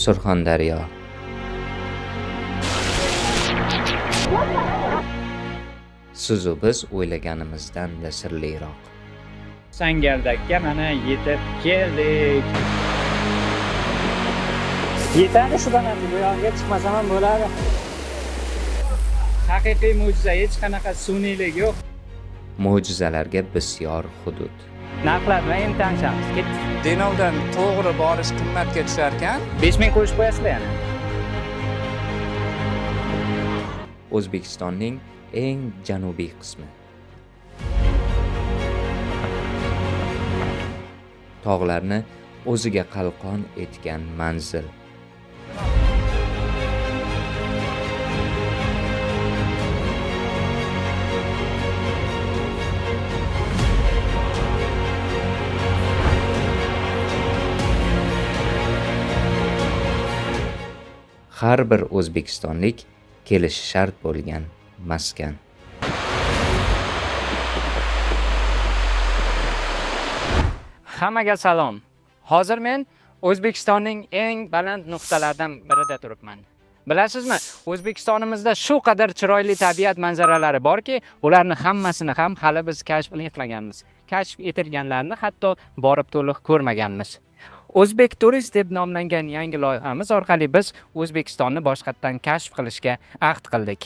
Surxondaryo. Sizu biz o'ylaganimizdan-da sirliroq. Sangardakka mana yetib keldik. Yetadi shu balandlik, bu yog'iga chiqmasam ham bo'ladi. Haqiqiy mo'jiza, hech qanaqa sun'iylik yo'q. Mo'jizalarga bisyor hudud. Narxlar bilan endi tanishamiz. Ketdik. Denovdan to'g'ri borish qimmatga tushar ekan. 5000 qo'shib qo'yasizlar yana. O'zbekistonning eng janubiy qismi. Tog'larni o'ziga qalqon etgan manzil. Har bir o'zbekistonlik kelishi shart bo'lgan maskan. Hammaga salom. Hozir men O'zbekistonning eng baland nuqtalaridan birida turibman. Bilasizmi, O'zbekistonimizda shu qadar chiroyli tabiat manzaralari borki, ularni hammasini ham hali biz kashf qilmaganmiz. Kashf etilganlarini hatto borib to'liq ko'rmaganmiz. O'zbek turist deb nomlangan yangi loyihamiz orqali biz O'zbekistonni boshqatdan kashf qilishga ahd qildik.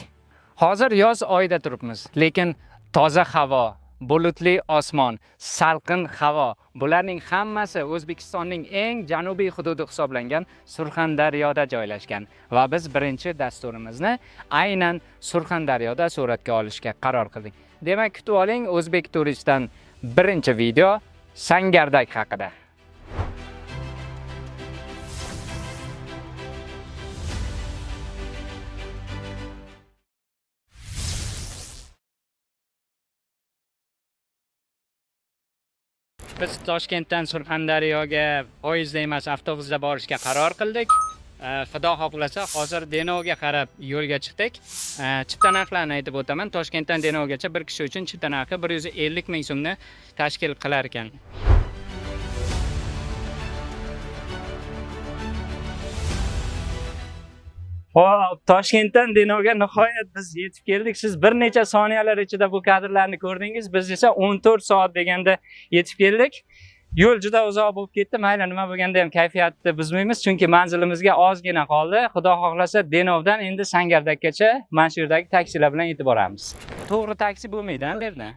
Hozir yoz oyida turibmiz, lekin toza havo, bulutli osmon, salqin havo, bularning hammasi O'zbekistonning eng janubiy hududi hisoblangan Surxondaryoda joylashgan va biz birinchi dasturimizni aynan Surxondaryoda suratga olishga qaror qildik. Demak, kutib oling O'zbek turistdan birinchi video Sangardak haqida. Biz Toshkentdan Surxondaryoga poyezdda emas, avtobusda borishga qaror qildik. Xudo xohlasa, hozir Denovga qarab yo'lga chiqdik. Chipta narxlarini aytib o'taman. Toshkentdan Denovgacha bir kishi uchun chipta narxi 150 ming so'mni tashkil qilar ekan. Xo'p, Toshkentdan Denovga nihoyat biz yetib keldik. Siz bir necha soniyalar ichida bu kadrlarni ko'rdingiz. Biz esa 14 soat deganda yetib keldik. Yo'l juda uzoq bo'lib ketdi. Mayli, nima bo'lganda ham kayfiyatni buzmaymiz, chunki manzilimizga ozgina qoldi. Xudo xohlasa Denovdan endi Sangardakkacha mana shu yerdagi taksilar bilan yetib boramiz. To'g'ri taksi bo'lmaydi, bu yerda.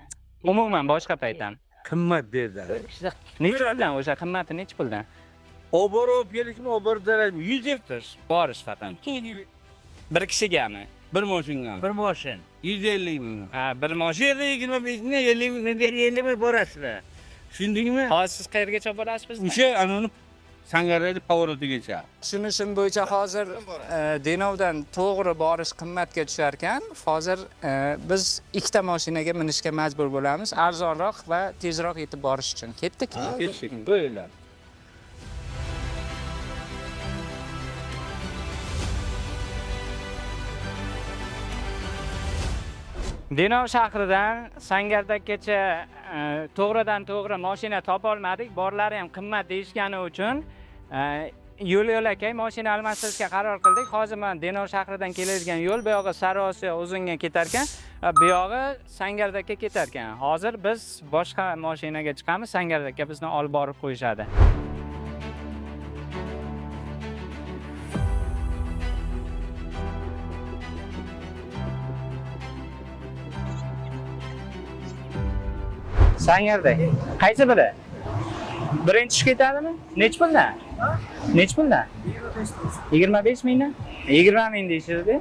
Umuman boshqa paytdan. Qimmat bu yerda. Necha puldan o'sha qimmati necha puldan? Oborib kelishmi, oborib berishmi? 100 evro. Borish faqat. Bir kishigami? Bir mashinga. Bir moshin. 150 ming. Ha, bir mashina. Yerda 25 ming, 50 ming, 50 ming borasizlar. Tushundingmi? Hozir siz qayergacha borasiz bizni? O'sha anani Sangarayda povorotigacha. Tushunishim bo'yicha hozir Denovdan to'g'ri borish qimmatga tushar ekan. Hozir biz ikkita mashinaga minishga majbur bo'lamiz, arzonroq va tezroq yetib borish uchun. Ketdik. Ketdik. Bo'ladi. Denov shahridan Sangardakkacha to'g'ridan to'g'ri mashina topa olmadik. Borlari ham qimmat deyishgani uchun yo'l yo'lakay mashina almashtirishga qaror qildik. Hozir mana Denov shahridan keladigan yo'l bu yog'i Sariosiyo uzunga ketar ekan, bu yog'i Sangardakka ketar ekan. Hozir biz boshqa mashinaga chiqamiz, Sangardakka bizni olib borib qo'yishadi. Sangardak. Qaysi biri? Birinchi tushib ketadimi? Necha puldan? Necha puldan? 25 mingdan? 20 ming deyishadi.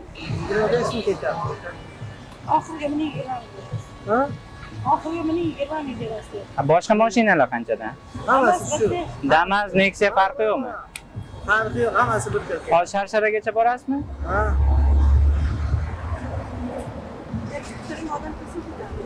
25 ming ketadi. Oxirgi ming 20 ming. Ha? Oxirgi ming 20 ming berasiz. Boshqa mashinalar qanchadan? Hammasi shu. Damas, Nexia farqi yo'qmi? Farqi yo'q, hammasi bir xil. Hozir Sharsharaga borasizmi? Ha. Turing odam kelsin ketadi.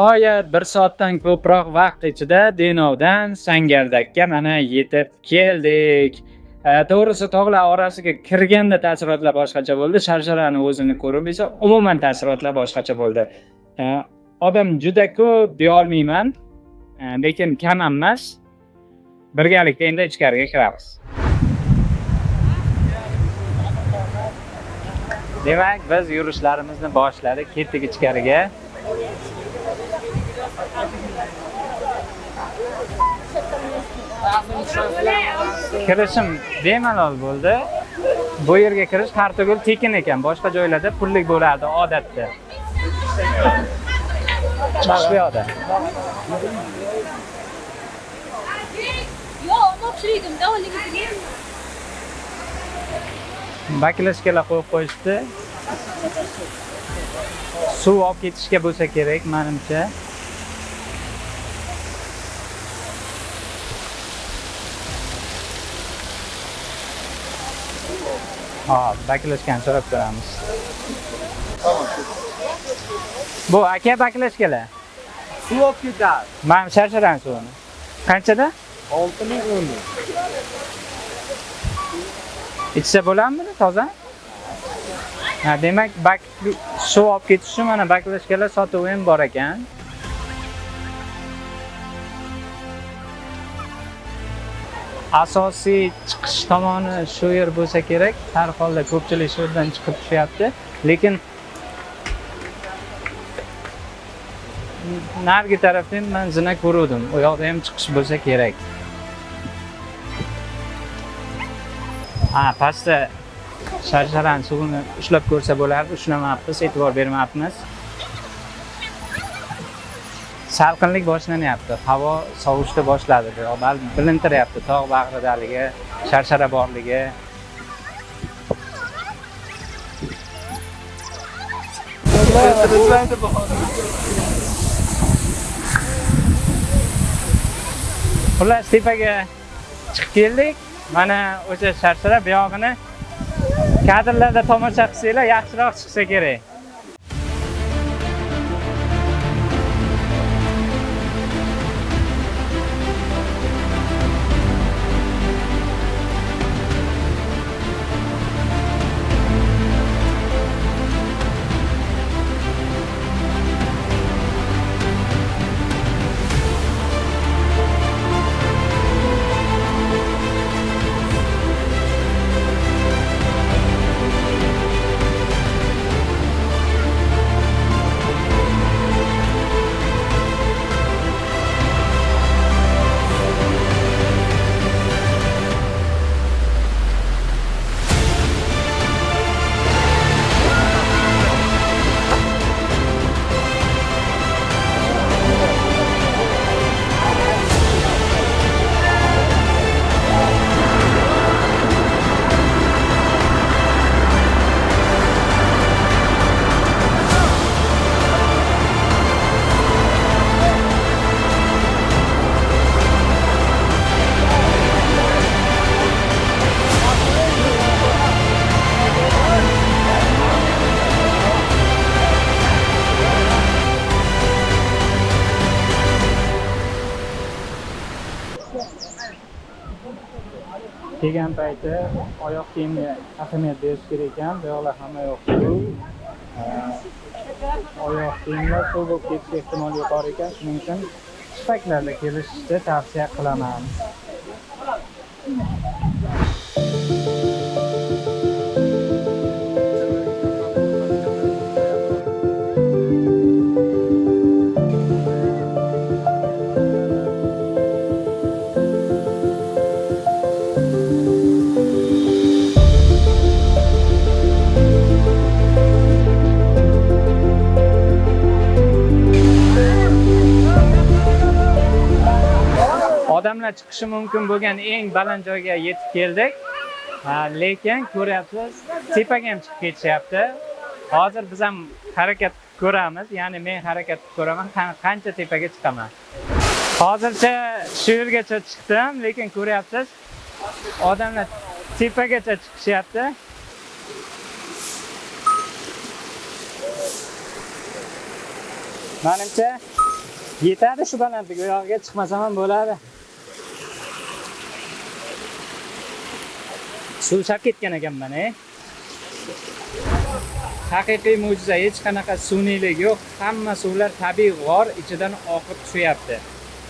Nihoyat 1 soatdan ko'proq vaqt ichida Denovdan Sangardakka mana yetib keldik. To'g'risi tog'lar orasiga kirganda taassurotlar boshqacha bo'ldi. Sharsharani o'zini ko'rib esa umuman taassurotlar boshqacha bo'ldi. Odam juda ko'p deya olmayman, lekin kam ham emas. Birgalikda endi ichkariga kiramiz. Demak, biz yurishlarimizni boshladik, ketdik ichkariga. Kirishim bemalol bo'ldi. Bu yerga kirish har tugul tekin ekan, boshqa joylarda pullik bo'lardi odatda. Chiqish bu yoqda. Yo'q, o'xshaydim-da, o'ligini. Baklashkalar qo'yib qo'yishdi. Suv olib ketishga bo'lsa kerak, menimcha. Hop, baklashkani so'rab ko'ramiz. Bu aka baklashkalar. Suv olib ketadi. Men sharsharan suvini. Qanchada? 6 ming 10 ming. Ichsa bo'ladimi toza? Ha, demak, bak suv olib ketish uchun mana baklashkalar sotuvi ham bor ekan. Asosiy chiqish tomoni shu yer bo'lsa kerak. Har holda ko'pchilik shu yerdan chiqib tushyapti. Lekin narigi tarafda ham man zina ko'ruvdim. U yoqda ham chiqish bo'lsa kerak. Ha, pastda sharsharan suvini ushlab ko'rsa bo'lardi, ushlamayapmiz, e'tibor bermayapmiz. Salqinlik boshlanyapti. Havo sovishni boshladi. Bu yoqda bilintiryapti tog' bag'ridaligi, sharshara borligi. Xullas, tepaga chiqib keldik. Mana o'sha sharshara bu yog'ini kadrlarda tomosha qilsanglar yaxshiroq chiqsa kerak. Kelgan payti oyoq kiyimga ahamiyat berish kerak ekan. Bu yoqlar hamma yoq suv. Oyoq kiyimlar suv bo'lib ketish ehtimoli yuqori ekan. Shuning uchun shipaklarda kelishni tavsiya qilaman. Odamlar chiqishi mumkin bo'lgan eng baland joyga yetib keldik. Lekin ko'ryapsiz, tepaga ham chiqib ketishyapti. Hozir biz ham harakat ko'ramiz, ya'ni men harakat ko'raman, qancha tepaga chiqaman. Hozircha shu yergacha chiqdim, lekin ko'ryapsiz, odamlar tepagacha chiqishyapti. Menimcha Yetadi shu balandlik, u yog'iga chiqmasam ham bo'ladi. Suvsab ketgan ekanman, e. Haqiqiy mo'jiza, hech qanaqa sun'iylik yo'q. Hamma suvlar tabiiy g'or ichidan oqib tushyapti.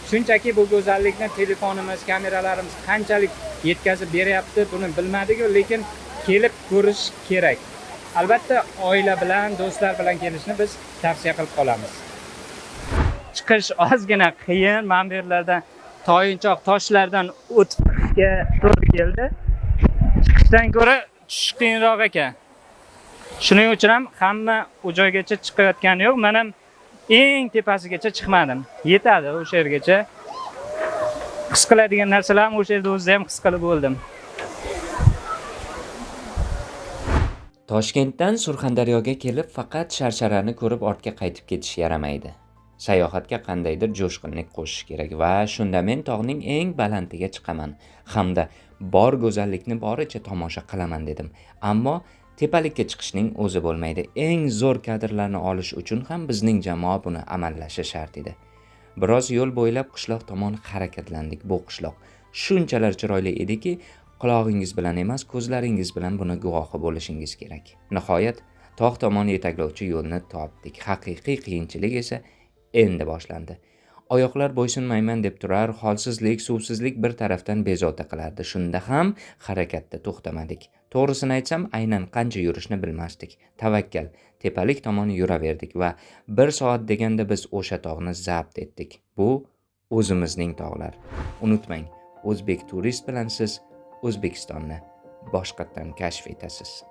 Shunchaki bu go'zallikni telefonimiz, kameralarimiz qanchalik yetkazib beryapti, buni bilmadik-ku, lekin kelib ko'rish kerak. Albatta, oila bilan, do'stlar bilan kelishni biz tavsiya qilib qolamiz. Chiqish ozgina qiyin, mana bu yerlardan toyinchoq toshlardan o'tib chiqishga to'g'ri keldi. Chiqishdan ko'ra tushish qiyinroq ekan. Shuning uchun ham hamma u joygacha chiqayotgani yo'q. Men ham eng tepasigacha chiqmadim. Yetadi o'sha yergacha. His qiladigan narsalarni o'sha yerda o'zida ham his qilib bo'ldim. Toshkentdan Surxondaryoga kelib faqat sharsharani ko'rib ortga qaytib ketish yaramaydi. Sayohatga qandaydir jo'shqinlik qo'shish kerak va shunda men tog'ning eng balandiga chiqaman hamda bor go'zallikni boricha tomosha qilaman dedim. Ammo tepalikka chiqishning o'zi bo'lmaydi. Eng zo'r kadrlarni olish uchun ham bizning jamoa buni amallashi shart edi. Biroz yo'l bo'ylab qishloq tomon harakatlandik. Bu qishloq shunchalar chiroyli ediki, qulog'ingiz bilan emas, ko'zlaringiz bilan buni guvohi bo'lishingiz kerak. Nihoyat tog' tomon yetaklovchi yo'lni topdik. Haqiqiy qiyinchilik esa endi boshlandi. Oyoqlar bo'ysunmayman deb turar, holsizlik, suvsizlik bir tarafdan bezovta qilardi. Shunda ham harakatda to'xtamadik. To'g'risini aytsam, aynan qancha yurishni bilmasdik. Tavakkal, tepalik tomon yuraverdik va 1 soat deganda biz o'sha tog'ni zabt etdik. Bu o'zimizning tog'lar. Unutmang, o'zbek turist bilan siz O'zbekistonni boshqatdan kashf etasiz.